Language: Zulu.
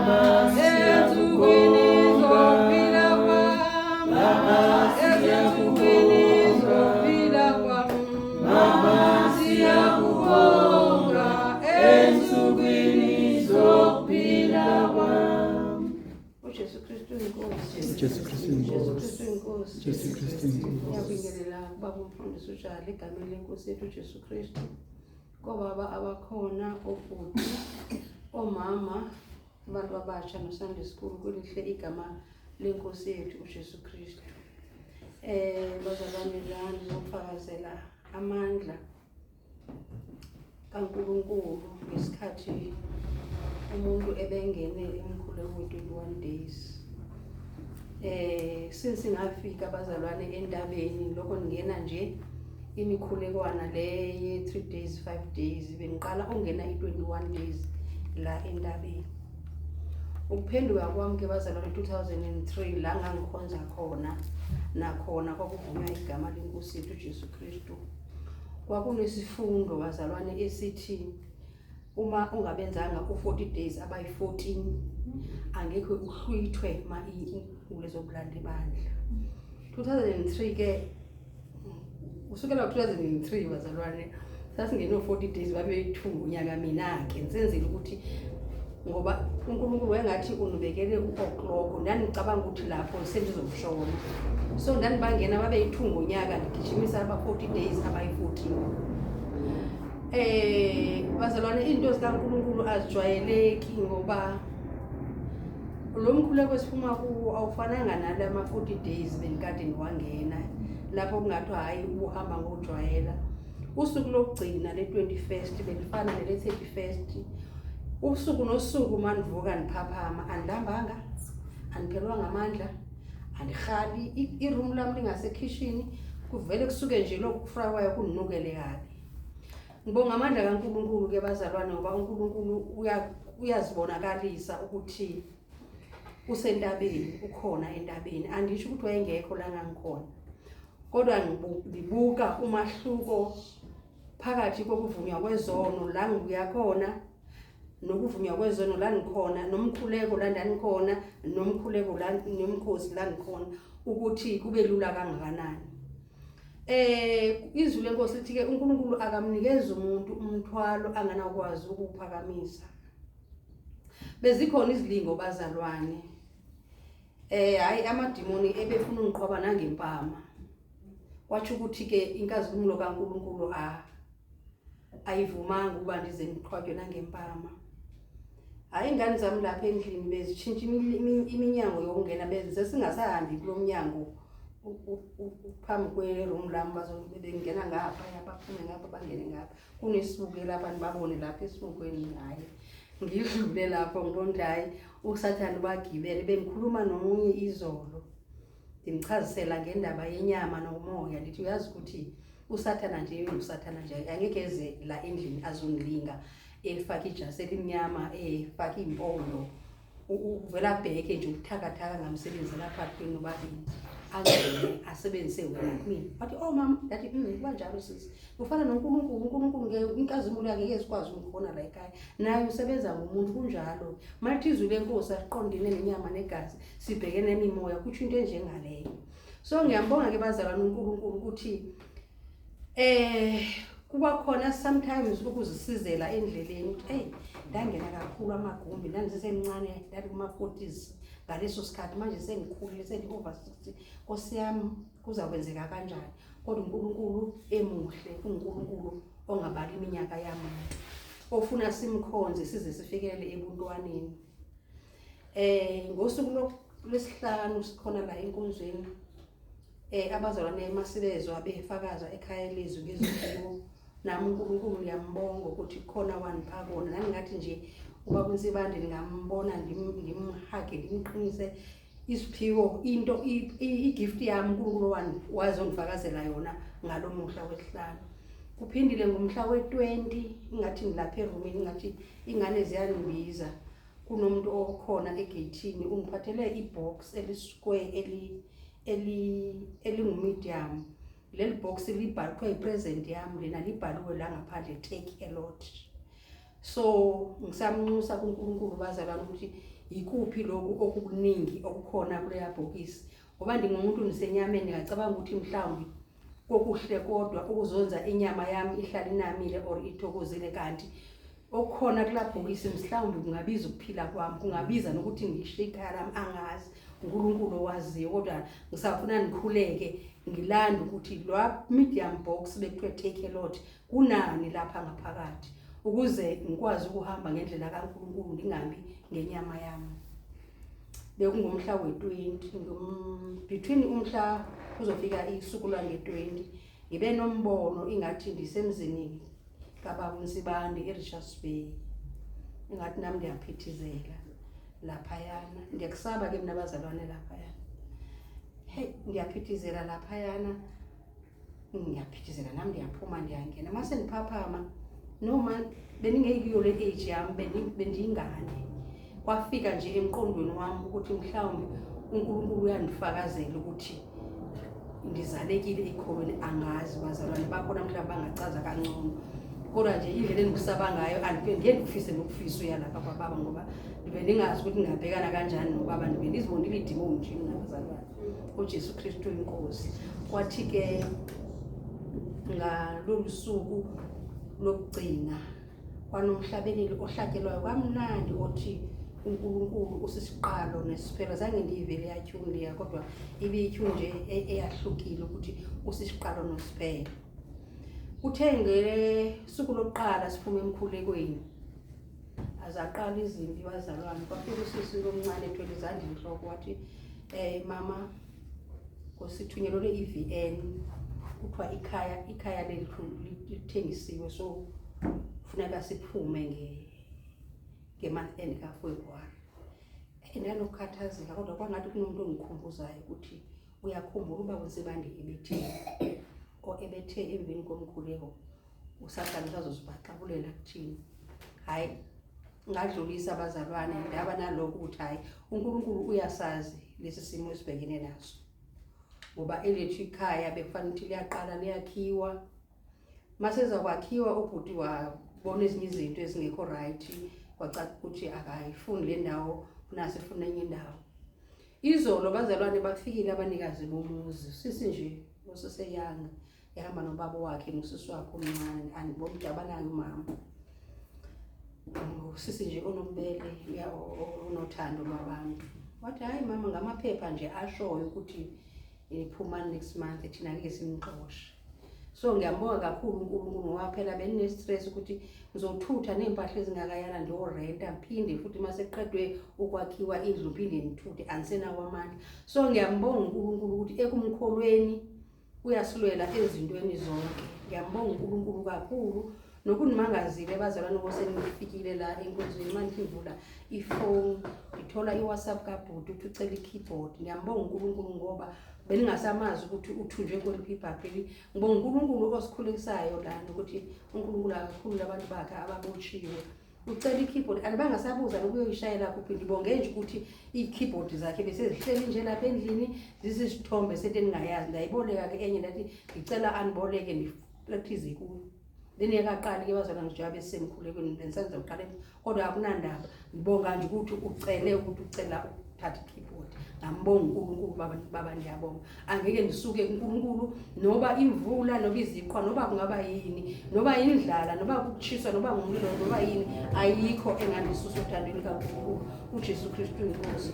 Mama Ezinsukwini siyakubonga. zokuphila kwami. Mama Ezinsukwini siyakubonga. zokuphila kwami. Mama Siyakubonga. siyakubonga ensukwini zokuphila kwami. UJesu Kristu inkosi. Jesu Kristu Jesu inkosi. Kristu inkosi. Jesu Kristu inkosi. Ngiyabingelela kubaba umfundisi uJali egameni lenkosi yethu uJesu Kristu. Kobaba abakhona, obhuti, omama, abantu abasha no-Sunday school, kulihle igama lenkosi yethu uJesu Kristu. Bazalwane, la ngizofakazela amandla kaNkulunkulu ngesikhathi umuntu ebengene emkhuleko 21 days. Since ngafika, bazalwane, entabeni, lokho ngingena nje imikhulekwana le ye 3 days, 5 days, bengiqala ungena i21 days la entabeni. Ukuphenduka kwami ke, bazalwane, 2003 la ngangikhonza khona, nakhona kwakuvunywa igama lenkosi yethu uJesu Kristu. Kwakunesifundo, bazalwane, esithi uma ungabenzanga u-40 days abayi-14, angekho uhlwithwe ma ulezobulanda ibandla. 2003 ke, usukela ku-2003, bazalwane, sasingene 40 days babeyi-2 ngonyaka. Mina-ke ngisenzile ukuthi ngoba uNkulunkulu wayengathi unibekele u-o'clock, ndandicabanga ukuthi lapho sendizokushona, so ndandibangena babeyi-2 ngonyaka, ngigijimisa aba-40 days abayi-14. Bazalwane, into zikaNkulunkulu azijwayeleki, ngoba lo mkhuleko esiphuma kuwo awufananga nalama 40 days benikade niwangena, lapho kungathiwa hayi, ubuhamba ngokujwayela. Usuku lokugcina le-21st belifana nele-31st. Usuku nosuku manivuka niphaphama, andilambanga, andiphelwanga amandla, andirhali. I-room lami lingasekhishini, kuvele kusuke nje lokhu kufrawayo kunginukele kabi. Ngibonga amandla kaNkulunkulu ke, bazalwane, ngoba uNkulunkulu uyazibonakalisa ukuthi usentabeni, ukhona entabeni. Andisho ukuthi wayengekho la ngangikhona, kodwa ngibuka umahluko phakathi kokuvunywa kwezono la ngibuya khona nokuvunywa kwezono la ngikhona, nomkhuleko la ndanikhona, nomkhuleko la nomkhosi la ngikhona, ukuthi kube lula kangakanani. Izwi lenkosi lithi ke uNkulunkulu akamnikeza umuntu umthwalo anganakwazi ukuwuphakamisa. Bezikhona izilingo, bazalwane. Hayi, amadimoni ebefuna ungiqhwaba nangempama. Kwatsho ukuthi ke inkazimulo kaNkulunkulu a ayivumanga ukuba ndize ngiqhwatywe nangempama. Hayi, ingane zami lapha endlini bezitshintsha iminyango yokungena, benze singasahambi kulo mnyango phambi kwe-room lami, bazobe bengena ngapha, baphume ngapha, bangene ngapha. Kunesibuko lapha, nibabone lapha esibukweni. Hhayi, ngidlule lapho, ngibona ukuthi hhayi, usathane ubagibele. Bengikhuluma nomunye izolo, ndimchazisela ngendaba yenyama nomoya, ndithi uyazi ukuthi usathana nje, usathana nje angeke eze la endlini azongilinga efake ijasi elimnyama, efake iy'mpondo. Uvela abheke nje ubuthakathaka ngamsebenzela phakathi kwenu nobabili, angene asebenzise wena kumina. Wathi, "Oh mama." Ndathi, kuba njalo sisi, ufana noNkulunkulu. UNkulunkulu ngeke, inkazimulo yakhe ngeke sikwazi ukumbona la ekhaya, naye usebenza ngomuntu. Kunjalo malithi izwi lenkosi, asiqondene nenyama negazi, sibhekene nemimoya. Kutsho into enjengaleyo. So ngiyambonga ke, bazalwane, uNkulunkulu ukuthi kuba khona sometimes ukuzisizela endleleni, ukuthi hey, ndangena kakhulu amagumbi, ndandisesemncane, ndandi kuma-40s ngaleso sikhathi, manje sengikhulile, sengi-over 60. Nkosi yami, kuzakwenzeka kanjani? Kodwa uNkulunkulu emuhle, uNkulunkulu ongabali iminyaka yamuntu, ofuna simkhonze size sifikelele ebuntwaneni. Ngosuku lwesihlanu sikhona la enkonzweni, abazalwane masibezwa befakaza ekhaya lezwi ngeziphiwo, nami uNkulunkulu ngiyambonga ukuthi khona wanipha kona. Nami nje ubaba uNsibande ngingambona, ngimhage, ngimqinise. Isiphiwo, into i-gift yami uNkulunkulu wazongifakazela yona ngalo muhla wesihlanu. Kuphindile ngomhla we-20, ingathi ngilapha erumini, ingathi ingane ziyangibiza, kunomuntu okhona egeyithini ungiphathele i-box eli-square elingu-medium. Leli box libhalwe, kuthiwa i-present yami lena, libhaliwe la ngaphandle, "Takealot." So ngisamnxusa kuNkulunkulu, bazalwane, ukuthi Yikuphi lokhu okukuningi okukhona kuleya bhokisi? Ngoba ndingumuntu ndisenyameni, ngacabanga ukuthi mhlawumbi kokuhle kodwa ukuzonza inyama yami ihlale inamile or ithokozile, kanti okukhona kulaa bhokisi mhlawumbi kungabiza ukuphila kwami, kungabiza nokuthi ngishiye ikhaya lami. Angazi, uNkulunkulu owaziyo, kodwa ngisafuna nikhuleke ngilanda ukuthi lwa medium box bekuthiwe Takealot kunani lapha ngaphakathi, ukuze ngikwazi ukuhamba ngendlela kaNkulunkulu, ngingahambi ngenyama yami. Bekungumhla we-20, between umhla kuzofika isuku lwange-20, ngibe nombono ingathi ndisemzini kababa uNsibande eRichards Bay, ingathi nami ndiyaphithizela laphayana. Ndiyakusaba ke mina bazalwane laphayana. Hey, ndiyaphithizela laphayana, ngiyaphithizela nami, ndiyaphuma, ndiyangena. Mase ndiphaphama, noma beningeyikuyo le age yami, bendiyingane, kwafika nje emqondweni wami ukuthi mhlawumbe uNkulunkulu uyandifakazela ukuthi ndizalekile ekholweni. Angazi bazalwane, bakhona mhlawumbe bangachaza kangcono, kodwa nje indlela endikusaba ngayo, ndiye ndikufise nokufisa uya lapha kwababa, ngoba ndibe ndingazi ukuthi ndingabhekana kanjani nobaba. Ndibe ndizibonile idimoni nje mna bazalwane. UJesu Kristu inkosi. Kwathi-ke ngalolu suku lokugcina kwanomhlabeleli ohlatyelwayo kamnandi othi uNkulunkulu usisiqalo nesiphelo. Zange ndiyivele yatyhuni leya, kodwa ibiyityhuni nje eyahlukile ukuthi usisiqalo nesiphelo. Kuthe ngesuku lokuqala siphume emkhulekweni, azaqala izimpi bazalwane. Kwafika usisi omncane ethwele izandla enhloko, wathi, mama, kusithunyelelwe i-VN, kuthiwa ikhaya lethu lithengisiwe, so funeka siphume nge-month end kaFebruary. Ndanokukhathazeka, kodwa kwangathi kunomuntu ongikhumbuzayo ukuthi uyakhumbula uba uNsibande ebethe or ebethe emveni komkhuleko uSathane usazosibaxabulela kuthini. Hhayi, ngadlulisa abazalwane, ndaba nalokho ukuthi hhayi, uNkulunkulu uyasazi lesi simo esibhekene naso, ngoba elethu ikhaya bekufanele ukuthi liyaqala liyakhiwa. Maseza kwakhiwa, ubhuti wabona ezinye izinto ezingekho right, kwacaca ukuthi akayifuni le ndawo, unase efuna enye indawo. Izolo bazalwane bafikile abanikazi bomuzi, sisi nje oseseyanga, ehamba nobaba wakhe nosisi wakhe omncane. Andiboni ukuthi abanayo umama, usisi nje onobubele, onothando lwabantu. Wathi, "Hayi mama, ngamaphepha nje ashoyo ukuthi phumani next month, thina ngeke simxoshe." So ngiyambonga kakhulu uNkulunkulu, ngoba phela benine-stress ukuthi ngizothutha ney'mpahla ezingakayana, ndiyorenta, ngiphinde futhi uma sekuqedwe ukwakhiwa indlu ngiphinde ngithuthe, angisenawo amandla. So ngiyambonga uNkulunkulu ukuthi ekumkholweni uyasilwela ezintweni zonke. Ngiyambonga uNkulunkulu kakhulu. Nokunimangazile bazalwane, kosenifikile la enkonzweni, manje ngivula ifoni ngithola i-WhatsApp kabhuti uthi ucela i-keyboard. Ngiyambonga uNkulunkulu ngoba beningasamazi ukuthi uthunjwe kweliphi ibhayibheli. Ngibonga uNkulunkulu osikhulekisayo lana ukuthi uNkulunkulu akakhulule abantu bakhe ababotshiwe. Ucela i-keyboard, andibangasabuza nokuyoyishayela kuphi. Ndibonge nje ukuthi ii-keyboard zakhe besezihleli nje lapha endlini, zisisithombe sento endingayazi. Ndayiboleka-ke enye, ndathi ngicela andiboleke ndipractice kuyo. Beningekaqali ke bazalwane, njengoba besisemkhulekweni, bendisenza uqala, kodwa akunandaba. Ngibonga nje ukuthi ucele ukuthi ucela ukuthatha i-keyboard. Ngambonga uNkulunkulu. Baba, baba, ngiyabonga. Angeke ndisuke kuNkulunkulu, noba imvula, noba iziqhwa, noba kungaba yini, noba indlala, noba kukutshiswa, noba ngumlilo, noba yini, ayikho engandisusa othandweni kaNkulunkulu. UJesu Kristu inkosi.